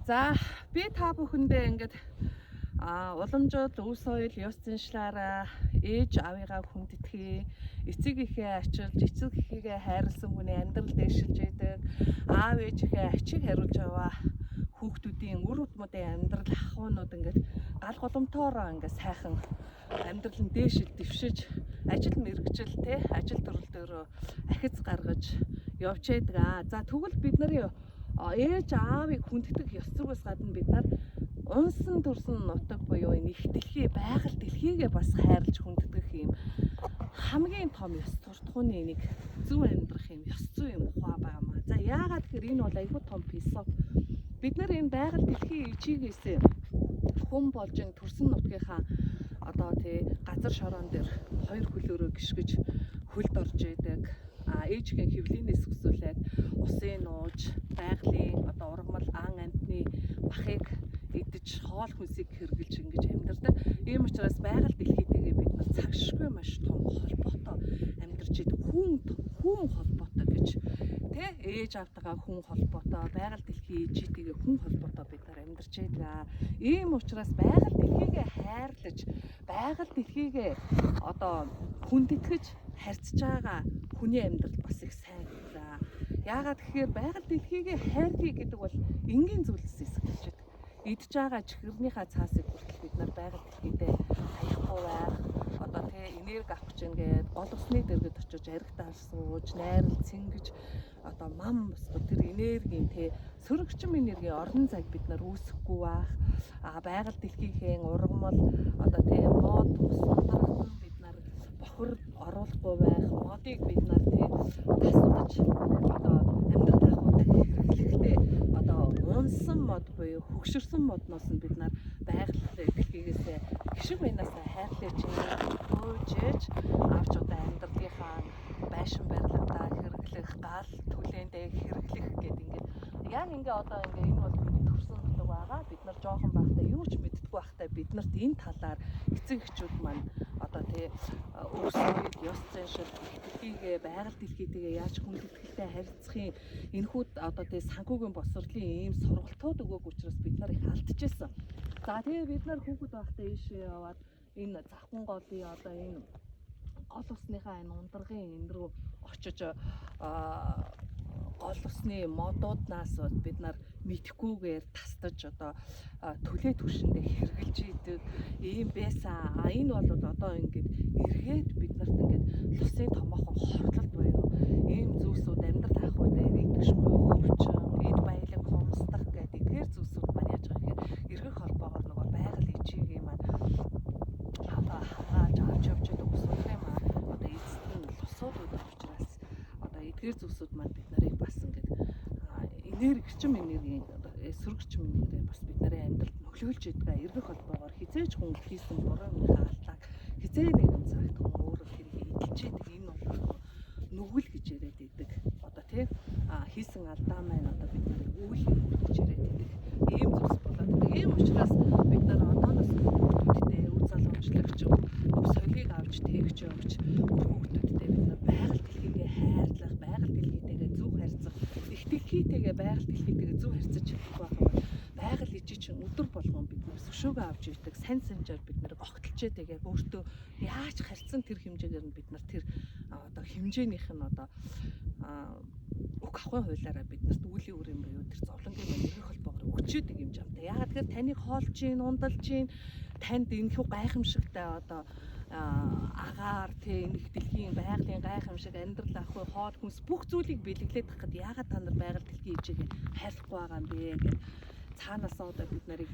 За, би та бүхэндээ ингээд уламжууд, өв соёл, ёс заншлаараа ээж аавыгаа хүндэтгэе, эцэг эхээ ачилж, эцэг эхийгээ хайрлсан хүний амьдрал дээшилж идэг, аав ээжийнхээ ачийг хариулж аваа хүүхдүүдийн үр удмуудын амьдрал ахуйнууд ингээд гал голомтоороо ингээд сайхан амьдрал нь дээшил дэвшиж, ажил мэргэжил те ажил төрөл дөрөө ахиц гаргаж явж байдаг. За, тэгвэл бид нарын ээж аавыг хүндэтгэх ёс зүйгээс гадна бид нар унсан төрсөн нутаг буюу энэ их дэлхий, байгаль дэлхийгээ бас хайрлаж хүндэтгэх юм хамгийн том ёс суртахууны нэг зөв амьдрах юм ёс зүй юм ухаа байгаа маа. За, яагаад гэхээр энэ бол айгүй том философи. Бид нар энэ байгаль дэлхийн ичигээсээ хүн болж энэ төрсөн нутгийнхаа одоо тий газар шороон дээр хоёр хөлөөрөө гიშгэж хөлд орж идэг. Ээжийн хөвлийнээс өсвөлээд усын нууж, байгалийн одоо ургамал, ан амтны махыг идэж, хоол хүнсийг хэрглэж ингэж амьдардаг. Ийм учраас байгаль дэлхийтэйгээ бид нар цагшгүй маш том холбоотой амьдарч идэг. Хүн хүн холбоотой гэж тэ ээж аавтайгаа хүн холбоотой, байгаль дэлхийн ээжийтэйгээ хүн холбоотой бид нар амьдарч идэг. Ийм учраас байгаль дэлхийгээ хайрлаж, байгаль дэлхийгээ одоо хүндэтгэж харьцаж байгаа хүний амьдрал бас их сайн гэдэг. Яагаад гэхээр байгаль дэлхийгээ хайрлая гэдэг бол энгийн зүйлс эсгэлж байдаг. Идж байгаа чихэрнийхаа цаасыг хүртэл бид нар байгаль дэлхийдээ хаяхгүй байх. Одоо тэ энерги авах гэж ингээд гол усны дэргэд очиж аригтаар сууж, найрал цэнгэж одоо мам босгоо тэр энергийн тэ сөрөгчм энергийн орон зайг бид нар үүсэхгүй байх. Байгаль дэлхийнхээ ургамал одоо тэ мод ус ундрагдан бид нар бохир оруулахгүй байх. Модыг бид нар тэ тасдаж одоо амьдрал ахуйтай хэрэглэхдээ одоо унсан мод буюу хөгшөрсөн модноос нь бид нар байгаль дэлхийгээс гişиг байнаас хайрлаж хөөж ээж авч одоо амьдралынхаа байшин барилгадаа хэрэглэх, гал түлээндээ хэрэглэх гэдэг ингээд яг ингээ одоо ингээ энэ бол миний төрсөн нутаг байгаа. Бид нар жоохон байхдаа юу ч мэддэггүй байхдаа бид нарт энэ талаар эцэг эхчүүд маань одоо тий өв соёл, ёс заншил, дэлхийгээ, байгаль дэлхийтэйгээ яаж хүндэтгэлтэй харьцахын энэхүү одоо тий санхүүгийн босрлын ийм сургалтууд өгөөг учраас бид нар их алдчихсан. За, тэгээ бид нар хүүхэд байхдаа ийшээ яваад энэ завхан голын одоо энэ гол усныхаа энэ ундрагын энэ рүү очиж гол усны модууднаас бид нар мэдэхгүйгээр тастаж одоо түлээ түвшиндээ хэрглэж идэг ийм байсан. Энэ бол одоо ингээд эргээд бид нарт ингээд лусын томоохон хорлол буюу ийм зүйлсүүд амьдрал ахуйд идэвшгүй өвчин, эд баялаг хомсдох гэдэг эдгээр зүйлсүүд маань яаж байгаа гэхээр эргэх холбоогоор нөгөө байгаль ичигийн маань одоо хамгаалж авч явж байгаа усуудын маань одоо эцэст нь лусууд өгөх учраас одоо эдгээр зүйлсүүд маань бид нарыг бас ингээд энерги, эрчим энергийн одоо сөрөг эрчим энерги бас бид нарын амьдралд нөлөөлж идэг. Эргэх холбоогоор хизээж хүн хийсэн буруу юмныхаа алдааг хизээ нэгэн цагт хүн өөрөө тэрийг эдэлж идэг. Энэ бол нүгэл гэж яриад идэг. Одоо тий хийсэн алдаа маань одоо бид нарыг үйл үр гэж яриад идэг. Ийм зүйлс болоод идэг. Ийм учраас бид нар одооноос хүүхдүүдтэй өв залуумжлагч, өв соёлыг авч тээгч явж үр хүүхдүүдтэй бид нар байгаль дэлхийгээ хайрлах, байгаль дэлхийтэйгээ зөв харьцах, их дэлхийтэйгээ байгаль дэлхийтэйгээ зөв харьцаж чадахгүй байх юм бол байгаль ижи чинь өдөр болгон бид нар өшөөгөө авч ирдэг, сайн санжаар бид нарыг огтлж яадаг. Яг өөртөө яаж харьцсан тэр хэмжээгээр нь бид нар тэр одоо хэмжээнийх нь одоо уг авахын хуулиараа бид нарт үлийн үр юм буюу тэр зовлонгийн маань эргэх холбоогоор өгчөөдөг юм жамтай. Яагаад тэгэхээр таныг хоолж гин, ундалж гин, танд энэхүү гайхамшигтай одоо агаар тэ энэ их дэлхийн байгалийн гайхамшиг амьдрал ахгүй хоол хүнс бүх зүйлийг бэлэглээд тахад яагаад та нар байгаль дэлхийн ижигээ хайрлахгүй байгаа юм бэ гэд цаанаас одоо бид нарыг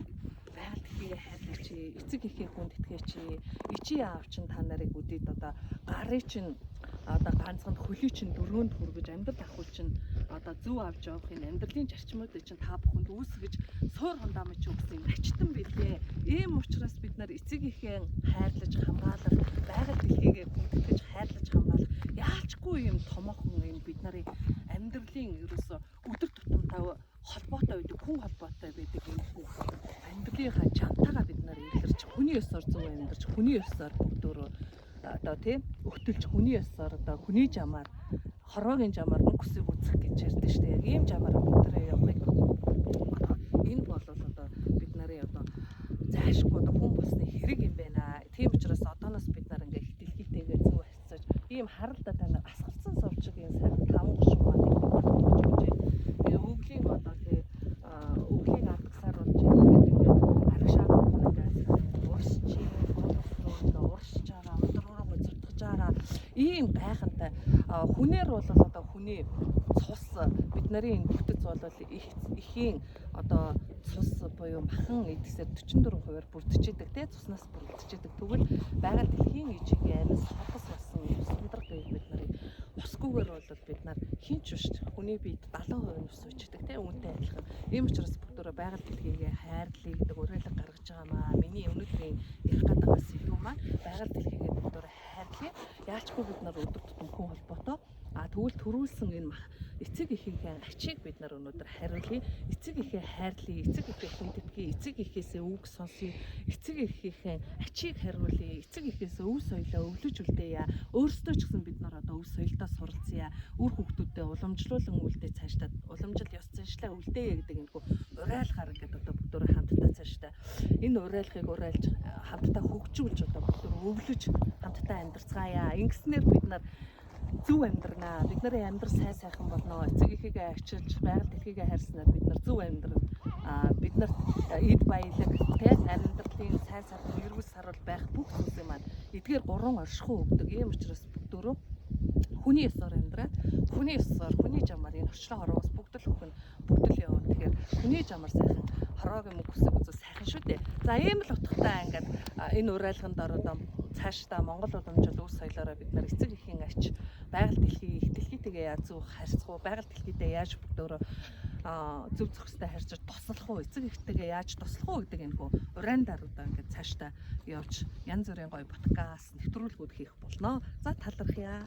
байгаль дэлхийгээ хайрлаач, эцэг эхийн хүндэтгэж, ичи аав чинь та нарыг үдээд одоо гарын чинь одоо ганцхан хөлий чинь дөрөөнд хүргэж амьдрал ахуй чинь одоо зөв авч явах энэ амьдралын зарчмуудыг чинь та бүхэнд үүсгэж суур хундамж өгсөн юм ачтан билээ. Ийм учраас бид нар эцэг эхэн хайрлаж хамгаалах, байгаль дэлхийгээ хүндэтгэж хайрлаж хамгаалах яалчгүй юм томоохон юм бид нарын амьдралын ерөөсө өдөр тутамтай холбоотой байдаг, хүн холбоотой байдаг юм хүү амьдралынхаа жамтайгаа бид нар илэрч хүний ёсоор зөв амьдарч, хүний ёсоор бүгдөө одоо тий өгтөлж, хүний ёсоор одоо хүний жамаар, хорвоогийн жамаар мөнгө хүсийг үзэх гэж ярьдэн шүү дээ. Яг ийм жамаар бүгдээрээ явахыг одоо энэ бол Харал да, та нар асгалцсан сувчиг энэ сайхан таван гушин маань их гэж өгч байна. Тэгээ өвлийн одоо тий өвлийн ардаг сар болж байна. Тэгээд ингээд арагшаа ингээд урсч, боловсроо ингээд урсж байгаа, өндөр рүү гоцрогдож байгаа ийм гайхантай хүнээр бол одоо хүний цус, бид нарын энэ бүтэц бол их ихийн одоо цус буюу махан эдгсээр 44%-аар бүрдчихэдэг те, цуснаас бүрдчихэдэг. Тэгвэл байгаль дэлхийн ижигийн амин содос болсон сундраг гэж бид нарыг усгүйгээр бол бид нар хэн ч биш, хүний биед 70% нь ус уучдаг те, үүнтэй адилхан. Ийм учраас бүгдөө байгаль дэлхийгээ хайрлая гэдэг уриалга гаргаж байгаа маа. Миний өнөөдрийн ярих гэдэг байгаа сэдэв маань байгаль дэлхийгээ бүгдөө хайрлая. Яалчгүй бид нар өдөр тутам хүн холбоотой. А тэгвэл төрүүлсэн энэ мах эцэг эхийнхээ ачийг бид нар өнөөдөр хариулъя. Эцэг эхээ хайрлая, эцэг эхээ хүндэтгэе, эцэг эхээсээ үг сонсъё, эцэг эхийнхээ ачийг хариулъя, эцэг эхээсээ өв соёлоо өвлөж үлдээе. Өөрсдөө ч гэсэн бид нар одоо өв соёлдоо суралцъя. Үр хүүхдүүдэд уламжлуулан үлдээ, цаашдаа уламжил ёс заншлаа үлдээе гэдэг энэ хүү уриалгаар ингээд одоо бүгдөө хамтдаа цаашдаа энэ уриалгыг уриалж, хамтдаа хөгжүүлж, одоо бүгдөө өвлөж хамтдаа амьдарцгаая. Ингэснээр бид нар зөв амьдрнаа. Бид нарын амьдрал сайн сайхан болно. Эцэг эхийгээ арчилж, байгаль дэлхийгээ хайрснаар бид нар зөв амьдрал, бид нарт эд баялаг тэ, амьдралын сайн сайхан, эрүүл саруул байх бүх зүйлсийн маань эдгээр гурван оршихуй өгдөг. Ийм учраас бүгдөө хүний ёсоор амьдраад, хүний ёсоор, хүний жамаар энэ орчлон хороогоос бүгд л хөхөн, бүгд л явна. Тэгэхээр хүний жамаар сайхан хороогийн мөнгө хүсэг үзэл сайхан шүү дээ. За, ийм л утгатай ингээд энэ уриалганд ороод цаашдаа Монгол уламжлал өв соёлоороо бид нар эцэг эхийн ач, байгаль дэлхий, их дэлхийтэйгээ яаж зөв харьцах уу, байгаль дэлхийдээ яаж бүгдөө зөв зохистой харьцаж туслах уу, эцэг эхтэйгээ яаж туслах уу гэдэг энэ хүү урайн даруйдаа ингээд цаашдаа явж янз бүрийн гоё подкаст нэвтрүүлгүүд хийх болно. За, талархъя.